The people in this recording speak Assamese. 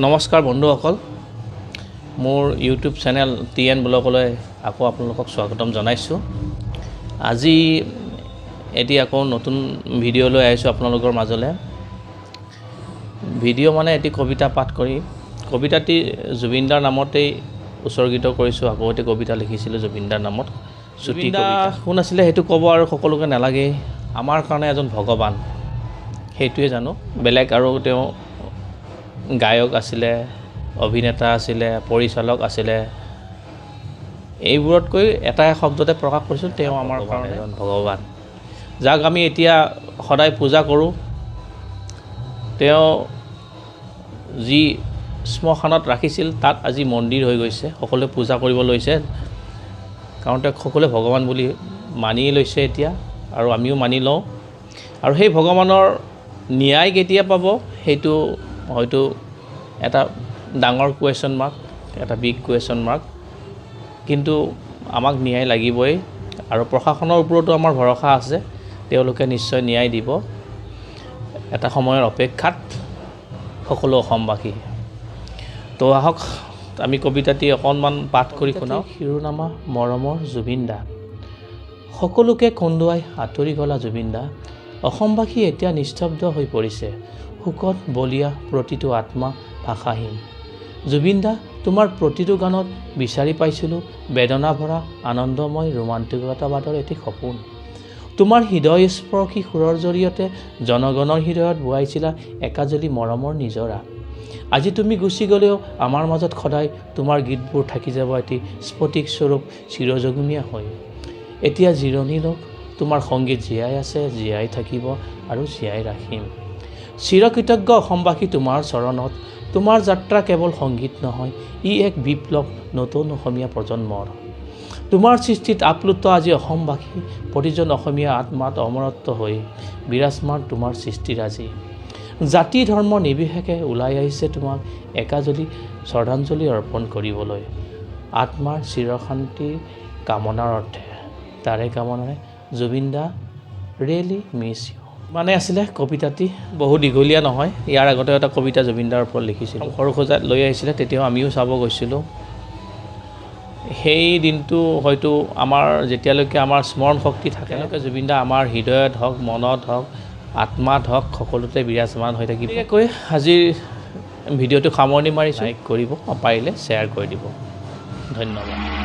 নমস্কাৰ বন্ধুসকল, মোৰ ইউটিউব চেনেল টি এন ব্লগলৈ আকৌ আপোনালোকক স্বাগতম জনাইছোঁ। আজি এটি আকৌ নতুন ভিডিঅ' লৈ আহিছোঁ আপোনালোকৰ মাজলৈ। ভিডিঅ' মানে এটি কবিতা পাঠ কৰি, কবিতাটি জুবিনদাৰ নামতেই উৎসৰ্গিত কৰিছোঁ। আকৌ এটি কবিতা লিখিছিলোঁ জুবিনদাৰ নামত। চুটি কবিতা কোন আছিলে সেইটো ক'ব আৰু সকলোকে নালাগেই। আমাৰ কাৰণে এজন ভগৱান, সেইটোৱে জানো, বেলেগ আৰু তেওঁ গায়ক আছিলে, অভিনেতা আছিলে, পৰিচালক আছিলে, এইবোৰতকৈ এটা শব্দতে প্ৰকাশ কৰিছোঁ, তেওঁ আমাৰ কাৰণে এজন ভগৱান, যাক আমি এতিয়া সদায় পূজা কৰোঁ। তেওঁ যি শ্মশানত ৰাখিছিল তাত আজি মন্দিৰ হৈ গৈছে, সকলোৱে পূজা কৰিব লৈছে, কাৰণ তেওঁক সকলোৱে ভগৱান বুলি মানি লৈছে এতিয়া, আৰু আমিও মানি লওঁ। আৰু সেই ভগৱানৰ ন্যায় কেতিয়া পাব সেইটো হয়তো এটা ডাঙৰ কুৱেশ্যন মাৰ্ক, এটা বিগ কুৱেশ্যন মাৰ্ক। কিন্তু আমাক ন্যায় লাগিবই, আৰু প্ৰশাসনৰ ওপৰতো আমাৰ ভৰসা আছে, তেওঁলোকে নিশ্চয় ন্যায় দিব। এটা সময়ৰ অপেক্ষাত সকলো অসমবাসী। তো আহক আমি কবিতাটি অকণমান পাঠ কৰি শুনাওঁ। শিৰোনামা মৰমৰ জুবিন দা। সকলোকে কন্দুৱাই আঁতৰি গ'লা জুবিন দা। অসমবাসী এতিয়া নিস্তব্ধ হৈ পৰিছে, শোকত বলীয়া প্ৰতিটো আত্মা ভাষাহীন। জুবিন দা, তোমাৰ প্ৰতিটো গানত বিচাৰি পাইছিলোঁ বেদনা ভৰা আনন্দময় ৰোমান্টিকতাবাদৰ এটি সপোন। তোমাৰ হৃদয়স্পৰ্শী সুৰৰ জৰিয়তে জনগণৰ হৃদয়ত বোৱাইছিলা একাজলি মৰমৰ নিজৰা। আজি তুমি গুচি গ'লেও আমাৰ মাজত সদায় তোমাৰ গীতবোৰ থাকি যাব এটি স্ফটিক স্বৰূপ চিৰযুগমীয়া হৈ। এতিয়া জিৰণি লওক, তোমাৰ সংগীত জীয়াই আছে, জীয়াই থাকিব আৰু জীয়াই ৰাখিম। চিৰকৃতজ্ঞ অসমবাসী তোমাৰ চৰণত। তোমাৰ যাত্ৰা কেৱল সংগীত নহয়, ই এক বিপ্লৱ নতুন অসমীয়া প্ৰজন্মৰ। তোমাৰ সৃষ্টিত আপ্লুত আজি অসমবাসী, প্ৰতিজন অসমীয়া আত্মাত অমৰত্ব হৈ বিৰাজমান তোমাৰ সৃষ্টিৰাজি। জাতি ধৰ্ম নিৰ্বিশেষে ওলাই আহিছে তোমাক একাজলি শ্ৰদ্ধাঞ্জলি অৰ্পণ কৰিবলৈ, আত্মাৰ চিৰশান্তিৰ কামনাৰ অৰ্থে। তাৰে কামনাৰে জুবিন দা, ৰিয়েলি মিছ you. মানে আছিলে কবিতাটি বহু দীঘলীয়া নহয়। ইয়াৰ আগতে এটা কবিতা জুবিনদাৰ ওপৰত লিখিছিলোঁ, সৰুসজাইত লৈ আহিছিলে, তেতিয়াও আমিও চাব গৈছিলোঁ। সেই দিনটো হয়তো আমাৰ যেতিয়ালৈকে আমাৰ স্মৰণ শক্তি থাকে, তেওঁলোকে জুবিনদা আমাৰ হৃদয়ত হওক, মনত হওক, আত্মাত হওক, সকলোতে বিৰাজমান হৈ থাকিব। কৈ আজিৰ ভিডিঅ'টো সামৰণি মাৰিছোঁ। লাইক কৰিব, পাৰিলে শ্বেয়াৰ কৰি দিব। ধন্যবাদ।